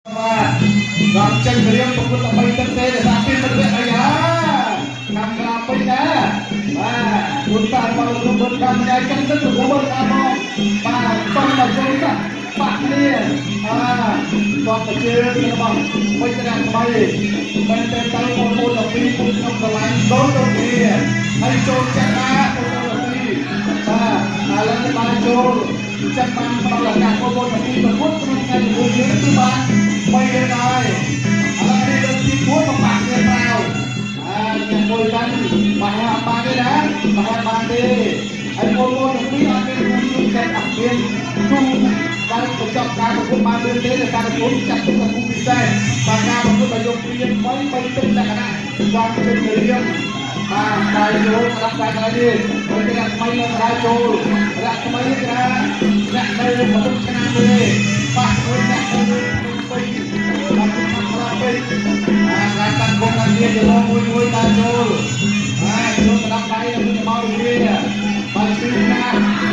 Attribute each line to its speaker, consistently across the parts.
Speaker 1: បាទដល់ចេញរៀងប្រកួត13ទឹកទេដោយសារពីមិត្តភក្តិអីហាខាងក្រៅពេញណាបាទគុណតារបស់លោកប៊ុនកម្មញ៉ៃចឹងទៅលោកប៊ុនតាមមកបាទតោះមកចូលសោះបាក់គ្នាអាតោះទៅជើងរបស់ពេជ្ររស្មីមែនទេទៅបងប្អូនទាំងពីរពុំខ្ញុំស្រឡាញ់ដូចដូចគ្នាហើយចូលចិត្តណាបងប្អូនទាំងពីរបាទឥឡូវនេះបានចូលចិត្តបានផ្ដល់ឱកាសបងប្អូនទាំងពីរប្រកួតក្នុងថ្ងៃនេះយើងគឺបាន3លើកហើយឥឡូវនេះលើកទី4មកបាក់គ្នាប្រាវអាញ៉ាំមួយកាន់មកហាបានទេណាមកហាបានទេហើយបងប្អូនទាំងពីរអត់មានគូជួបចិត្តអត់មានគូដែលបញ្ចប់ការប្រកួតបានលឿនទេដោយសារប្រកួតចាត់ទុកថាគូពិសេសបាទការប្រកួតដែលយកព្រៀន3 3ទឹកលក្ខណៈចង់ចេញរៀងបាទដៃចូលស្ដាប់ដៃកន្លែងនេះហើយគេដាក់ថ្មីនៅដៃចូលដាក់ថ្មីនេះគេថាអ្នកនៅកំពុងឆ្នាំទេបាទមួយអ្នកនៅពេញបាទខាងក្រៅពេញអាកន្លែងតាំងគុំខាងនេះគេលងមួយមួយដៃចូលអាចូលស្ដាប់ដៃទៅមកវាបាទជឿណា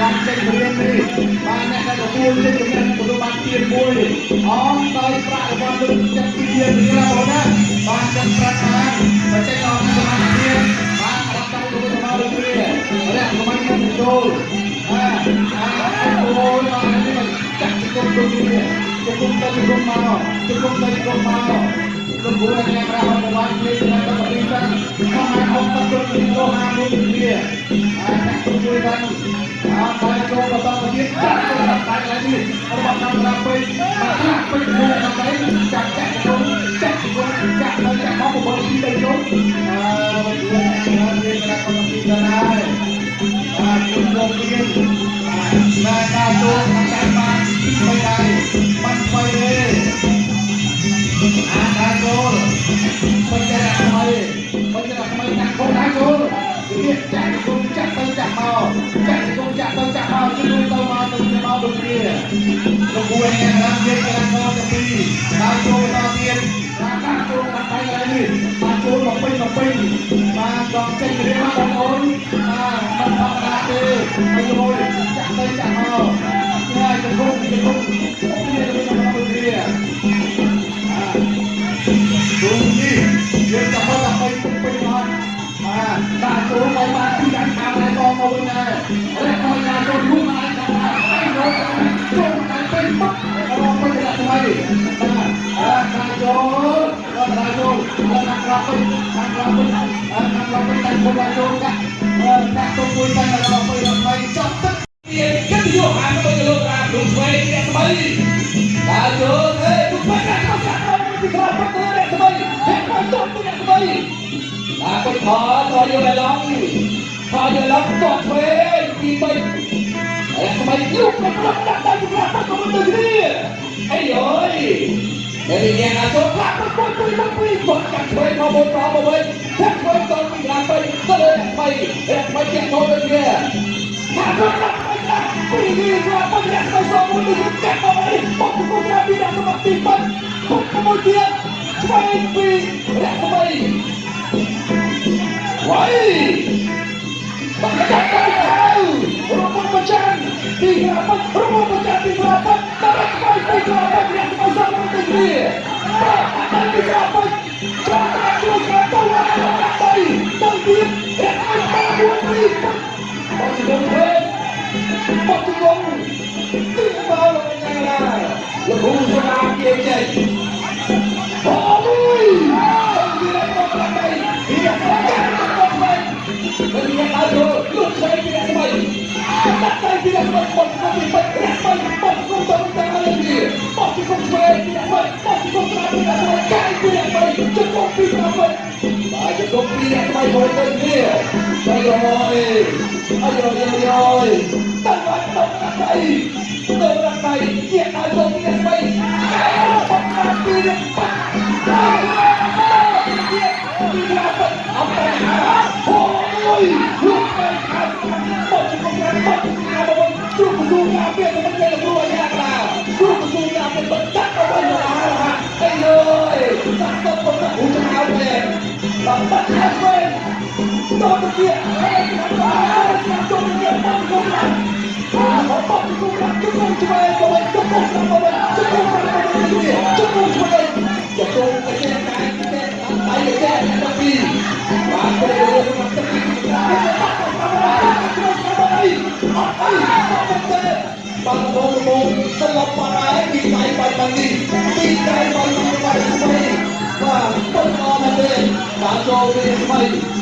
Speaker 1: ឡើងចេញរៀងនេះបាទអ្នកដែលទទួលជ័យជំនះទទួលបានទៀនមួយអមដោយប្រាក់របស់លោកចិត្តពីលានរៀលបងណាបាទចឹងប្រាក់បានបើចេញអមសមាធិបាទរាប់ទៅទៅមកដូចគ្នារះសម័យនឹងចូលអាអាអូយបាទនេះចាក់ជង្គង់ដូចគ្នាជង្គង់ទៅជង្គង់មកជង្គង់ទៅជង្គង់មកលោកគ្រូអញ្ញាប្រាស់មកបានគ្នាចំណែកដល់ពីសិនខំមក60ដូចគ្នាលោ51ដូចគ្នាអាចាក់ជួយกันអាបាយចូលបន្តទៅទៀតចាក់ចូលដល់ដៃកន្លែងនេះរបស់កម្មរាពេញបាទពេញគូដើម្បីចាក់ចាក់ជង្គង់ចាក់ជង្គង់ចាក់ទៅចាក់មក9 2 3ជុំអើលោកគ្រូអញ្ញាមានក្រាស់កំពីសិនហើយបាទគុណលោកមានបាទការចូលខាងដៃបានបីដៃបានស្វ័យទេអាការចូលពេញរថ្មីពេញរថ្មីដាក់ខុសដៃចូលវាចាក់ជង្គង់ចាក់ទៅចាក់មកចាក់ជង្គង់ចាក់ទៅចាក់មកជួយទៅមកទៅមកដូចគ្នាលោកគ្រូអញ្ញាក្រាស់និយាយកន្លងទៅពីដល់ចូលបន្តទៀតបាទដាក់ចូលបាត់ដៃកន្លែងនេះបាទចូលមកពេញមកពេញបាទដល់ចេញរៀងបងប្អូនបាទមិនធម្មតាទេហើយមួយចាក់ទៅចាក់មកនេះជង្គង់ជង្គង់គ្នាទៅមកដូចគ្នាបាទទូនេះយើងចាំមើលដើម្បីពេញពេញអត់បាទដាក់ចូលមកបានពីដៃខាងដៃតមកវិញដែររះមកដាក់ចូលលូកមកដៃខាងដៃចូលចូលដៃពេញពុករបស់ពេញរះថ្មីបាទអាខាងចូលដល់ដៃចូលដល់ខាងក្រៅពេញខាងក្រៅពេញខាងក្រៅពេញដៃគុំដៃចូលកាក់កាក់ទុំមួយតែរបស់ពេញរះថ្មីចប់ទឹក
Speaker 2: មានកិត្តិយសហាទៅលោករាលោកឆ្វេងអ្នកថ្មីដើរចូលទេលោកឆ្វេងអ្នកខំកាត់ទៅពីក្រៅពុតទៅអ្នកថ្មីអ្នកថ្មីតបទៅអ្នកថ្មីបាទគាត់ខតយកឲ្យឡងខយកឡងតបឆ្វេងទី3អ្នកថ្មីលុកទៅប្រាប់ដាក់ដៃពីក្រៅពុតទៅទៅគ្នាអីអើយនេះញ៉ាំអាចចូលក្លាប់ពុតពុតពុតពុតពុតកាត់ឆ្វេងមកបូនមកវិញធាក់ឆ្វេងទៅពីក្រៅទៅទៅលើអ្នកថ្មីអ្នកថ្មីចាក់ចូលទៅគ្នាថាគាត់ដាក់ពីនេះក៏ប៉ុន្តែស្មោមួយនេះកាត់មកនេះបុកគុំណាពីដាក់សម្បត្តិទី3បុកមួយទៀតឆ្វេងពីរស្មីវ៉ៃបាក់កាត់ទៅរបស់ប្រចាំទីក្រាបរបស់ប្រចាំទីក្រាបដល់ស្មៃទីក្រាបរស្មីសំទៅគ្នាបាទទីក្រាបចូលទៅចូលទៅទៅទៅទៀតរស្មីតាមមួយពីបោះជង្គង់វិញបោះជង្គង់ទីមកលោកញ៉ាឡាលោកគ្រូសម្រាប់ជាចេញអូយទៅវាមកប្រាំបីវាកាត់ទៅវិញវិញញ៉ាំដល់ចូលលោកឆ្វេងពីស្មៃដាក់ដៃពីស្មៃបោះជង្គង់ពីពេជ្រស្មៃបោះជង្គង់ទៅទៅមកនេះបោះជង្គង់ឆ្វេងពីស្មៃបោះជង្គង់ស្ដាំពីស្មៃកាយពីស្មៃជង្គង់ពីស្មៃបាទជង្គង់ពីស្មៃហូរទៅគ្នាអាយអើយអាយអើយអើយទៅមកទៅដាក់ដៃទៅដាក់ដៃជាដល់ចូលពីស្មៃកាយបោះពីបាក់ពីក្រាបអត់តែអូយលោកទៅខាត់បោះជង្គង់បោះជង្គង់មកជួបក្រសួងការពារទៅមិនគេលោកគ្រូអាយ៉ាក្តាជួបក្រសួងការពារទៅដាក់ទៅវិញអាហាអីលើយសាក់ទៅទៅហ៊ូចៅមែនបាទបាត់ខាត់វិញតទៅទៀតហើយតាមចូលទៅបោះជង្គង់បោះជង្គង់ជង្គង់ឆ្វេងទៅវិញជង្គង់ស្ដាំទៅវិញជង្គង់ស្ដាំទៅវិញ គ្នា ជង្គង់ឆ្វេង ជង្គង់ទៅចេះ កាយចេះ ដៃទៅចេះ អ្នកពីរ បាទ ពេលមកទឹកពីបាត់អីអត់អីអត់ទេ បាទ បងបងសន្លប់បាត់ហើយ ពីដៃបាច់បាត់នេះ ពីដៃបាច់នេះ បាត់ស្មៃ បាទ ពុតអមែនទេ បាទ ចូលពីស្មៃ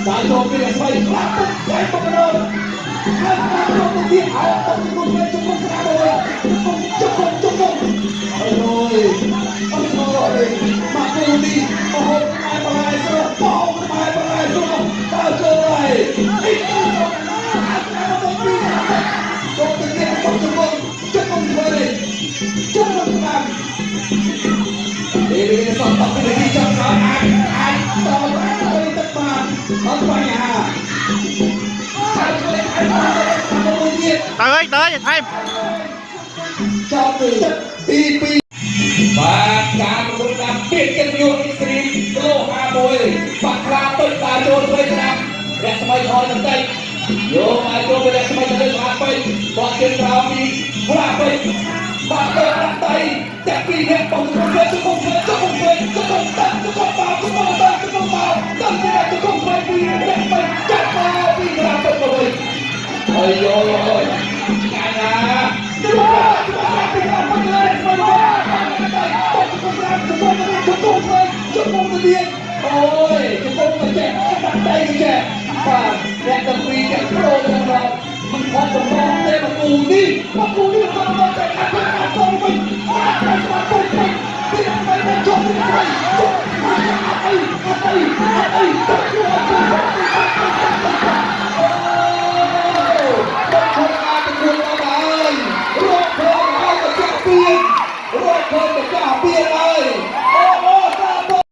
Speaker 2: បាទ ចូលពីស្មៃ ខ្លះពុតដៃពុតម្ដងហើយ បាទ ចូលទៅទៀត អោទៅជង្គង់ ជង្គង់ស្ដាំមួយ ជង្គង់ ជង្គង់ ជង្គង់ អើយ អើយ មកគូនេះ មហូបខ្មែរបន្លែស្រស់ បងខ្មែរបន្លែស្រស់ បាទ ចូលហើយ នេះចូលណា អាចមកទៅពីចូលទៅទៀត ជង្គង់ ជង្គង់ ធ្វើនេះ ជង្គង់ស្ដាំ នេះសតពីនេះ ចង់ដល់ អាចអាចតទៅទឹកបាន អត់បញ្ហា ហើយជួយឲ្យបានទៅមួយទៀត
Speaker 3: ទៅហើយ ទៅហើយថែម
Speaker 2: ចោលទៅទី2 បាទ ការប្រកួតតាមពាក្យកិត្តិយសអ៊ីស្រីគីឡូ51 បាក់ខ្លាពេជ្រ បាទ ចូលឆ្វេងស្ដាំ រស្មីថយបន្តិច យកមកចូលទៅរស្មីទៅលើខ្លាពេជ្រ គាត់ជើងក្រោមពីខ្លាពេជ្រ បាទ ទៅដាក់ដៃតែពីរនាក់ បងជង្គង់ ជង្គង់ ជង្គង់ ជង្គង់ តាំងជង្គង់ បោជង្គង់ តាំងជង្គង់ បោតាំងពីជង្គង់ ពីរនាក់ បីចាត់មកពីខ្លាពេជ្រមកវិញ អើយយឆ្ងាញ់ណាស់ ជង្គង់ ជង្គង់ ពីខ្លាពេជ្រលើស្មី បាទ បងជង្គង់ ជង្គង់ ជង្គង់ ជង្គង់ទៅទៀត អូយ ជង្គង់ទៅចេះ ដាក់ដៃទៅចេះ បាទ អ្នកទាំងពីរអ្នកប្រូទៅដល់មិនខំតំងទេ មកគូនេះ មកគូនេះ ខំតំងតែអត់អត់ទៅវិញ អត់ទៅស្មាត់ទៅវិញ ពីទៅទៅជុំទៅជុំ អត់អីអត់អីអត់អីទៅជួអត់ទៅ